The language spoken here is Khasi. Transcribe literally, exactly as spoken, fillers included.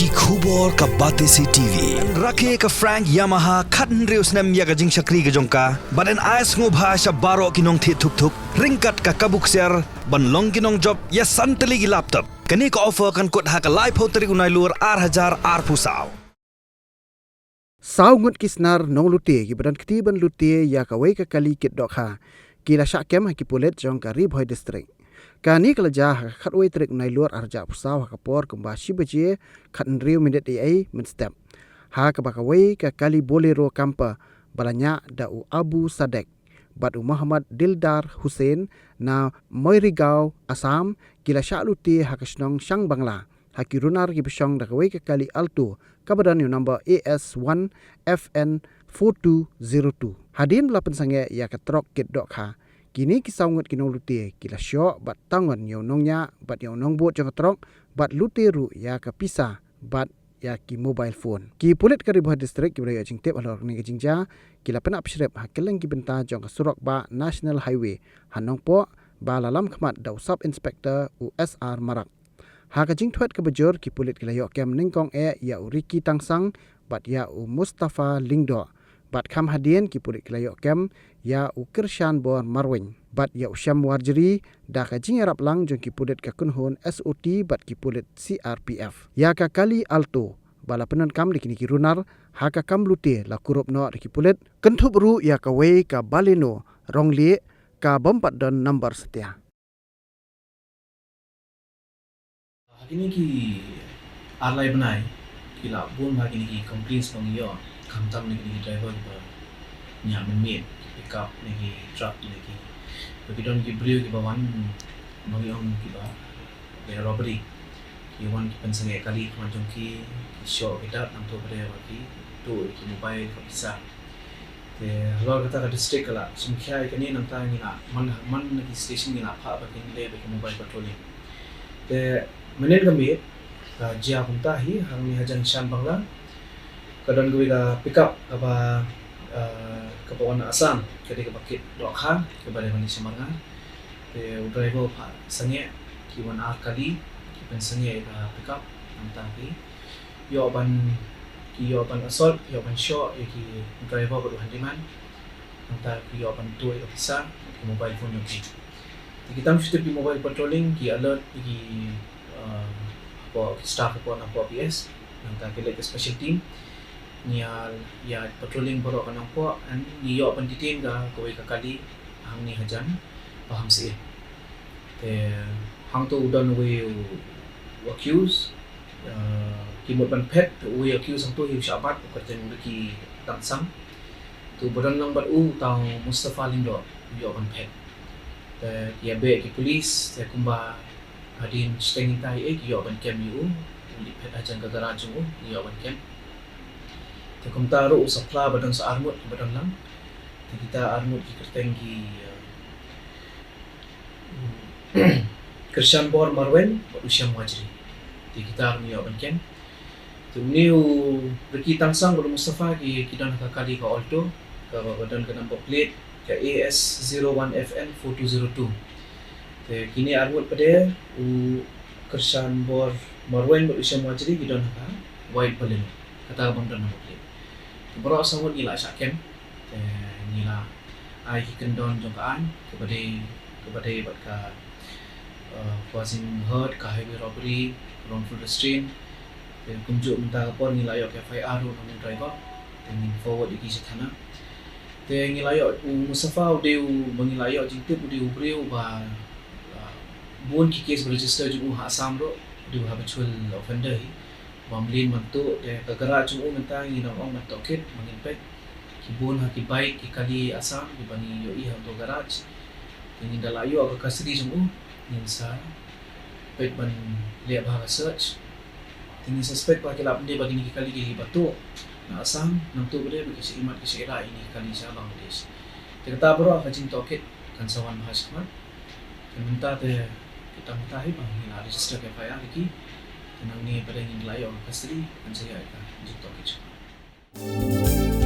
Ki khubor ka Batesi T V. Rakhe ka Frank Yamaha khathynriew snem ïa ka jingshakri ka jong ka. Bad yn ai sngewbha sha baroh ki nongthied thuk thuk ryngkat ka kabu ksiar ban long ki nongjop ïa san tylli ki laptop. Kane ka offer kan kut ha ka laiphew tarik u Nailur ar hajar arphew saw. Saw ngut ki snar nonglute kiba don kti ban lute ïa kawei ka kali kit dohkha ki la shah kem ha ki pulit jong ka Ri Bhoi District. Kane ka la jia ha ka khatwei tarik Nailur ar hajar arphew saw ha ka por kumba shi baje khathynriew minit eiei mynstep, ha kaba kawei ka kali Bolero Camper ba la ñiah da u Abu Sadek bad u Mohammad Dildar Hussain na Moirgaon, Assam, ki la shah lute ha ka shnong Shangbangla ha ki runar kiba shong da kawei ka kali Alto kaba don ïa u number A S one F N four two zero two. Hadien ba la pynsangeh ïa ka trok kit dohkha, kine ki saw ngut ki nonglute ki la shoh bad tangon ïa u nongñiah bad ïa u nongbud jong ka trok bad lute ruh ïa ka pisa bad ïa ki mobile phone. Ki pulit ka Ri Bhoi District kiba la ïoh jingtip halor kane ka jingjia ki la pynïap shrip ha kylleng ki bynta jong ka surok bah National Highway ha Nongpoh ba la lam khmat da u Sub Inspector u S R Marak. Ha ka jingthwet kaba jur, ki pulit ki la ïoh kem nyngkong eh ïa u Ricky Tangsang bad ïa u Mustafa Lyngdoh. Bad kham hadien ki pulit ki la ïoh kem ïa u Kyrshanbor Marwein bad ïa u Shem Warjri da ka jingïarap lang jong ki pulit ka kynhun S O T bad ki pulit C R P F. Ïa ka kali Alto ba la pyndonkam da kine ki runar ha ka kam lute la kurup noh da ki pulit, kynthup ruh ïa kawei ka Baleno rong lieh ka bym pat don number satia. Ha kine ki ar lai bnai ki la bun bha kine ki complaints ba ngi ïoh, khamtam na kine ki driver kiba ñiah mynmiet, ki pickup ne ki truck ne ki, ba ki don ki briew kiba wan, ba ngi ong kiba leh robbery. Ki wan ki pynsangeh kali khmat jong ki, ki shoh ki dap, nangta pat de ba ki tuh ïa ki mobile, ka pisa. Te halor kata ka district ka la sngewkhia ïa kane, nangta ngi la man, man na ki station ngi la phah ba kin leh ba ki mobile patrolling. Te mynnin ka miet ka jia kumta hi, hangne hajan Shanbangla ka don kawei ka pickup kaba, eh, kaba wan na Assam, ka dei kaba kit dohkha, kaba dei ban leit sha Marngar. Te u driver phah sangeh, ki wan ar kali ki pynsangeh ïa ka pickup, nangta ki ïoh ban, ki ïoh ban assault, ïoh ban shoh ïa ki driver bad u handyman. Nangta ki ïoh ban tuh ïa ka pisa, ki mobile phone jong ki. Te ki tam shuh tip ki mobile patrolling, ki alert ïa ki, uh, hapoh ki staff hapoh Nongpoh P S. Nangta ki leit ka special team. Ngi ïa, ïa patrolling baroh ka Nongpoh, and ngi ïoh ban detain ka kawei ka kali hangne hajan Pahamsyiem. Te hangto u don uwei u accused, eh, ki mut ban phet, te uwei u accused hangto hi u shah bat, u kyrteng Ricky Tangsang. Te uba don lang bad u, u tau Mustafa Lyngdoh, u ïoh ban phet. Te ki ïa beh ki police, te kumba hadien shiteng mynta hi, eh, ki ïoh ban kem ïa u, u leit phet hajan ka garage jong u, ki ïoh ban kem. Te kumta ruh u sa phla ba don sa arngut ba don lang. Te kita arngut ki kyrteng ki, eh, Kyrshanbor Marwein bad u Shem Wajri. Te kita ruh ngi ïoh ban kem. Te une u Ricky Tangsang bad u Mustafa ki, ki don ha ka kali ka Alto, kaba don ka number plate ka A S zero one F N four two zero two. Te kine arngut pat de, u Kyrshanbor Marwein bad u Shem Wajri, ki don ha ka white Baleno, kata ka bym don number plate. Te baroh saw ngut ngi la shah kem. Te ngi la ai ki kyndon jong ka aiñ, kaba dei, kaba dei bad ka, eh, causing hurt, ka highway robbery, wrongful restraint. Te kumjuh mynta ka por ngi la ïoh ka F I R ruh na u driver. Te ngin forward ïa ki sha thana. Te ngi la ïoh u Mustafa, u dei uba ngi la ïoh jingtip, u dei u briew uba, ah, bun ki case ba register jong u ha Assam ruh, u dei u habitual offender hi. Ba mlien ban tuh, te ka garage jong u mynta ngi dang ong ban tohkit, ba ngin peit. Ki bun ha ki bike, ki kali Assam, kiba ngi ïohi hangto garage. Te ngin da la ïoh ka custody jong u, ngin sa peit ban leh bha ka search. Te ngi suspect ba ki la pyndep ba kine ki kali kiba tuh na Assam, nangta pat de ba ki sa imat ki sa ïarah ïa kine ki kali sha Bangladesh. Te kata baroh ka jingtohkit kan sa wan bha shakhmat. Te mynta te, te tang mynta hi ba ngi la register ka F I R ïa ki. Te nangne pat de ngin la ïoh ka custody, kan sa ïa ka jingtohkit shakhmat.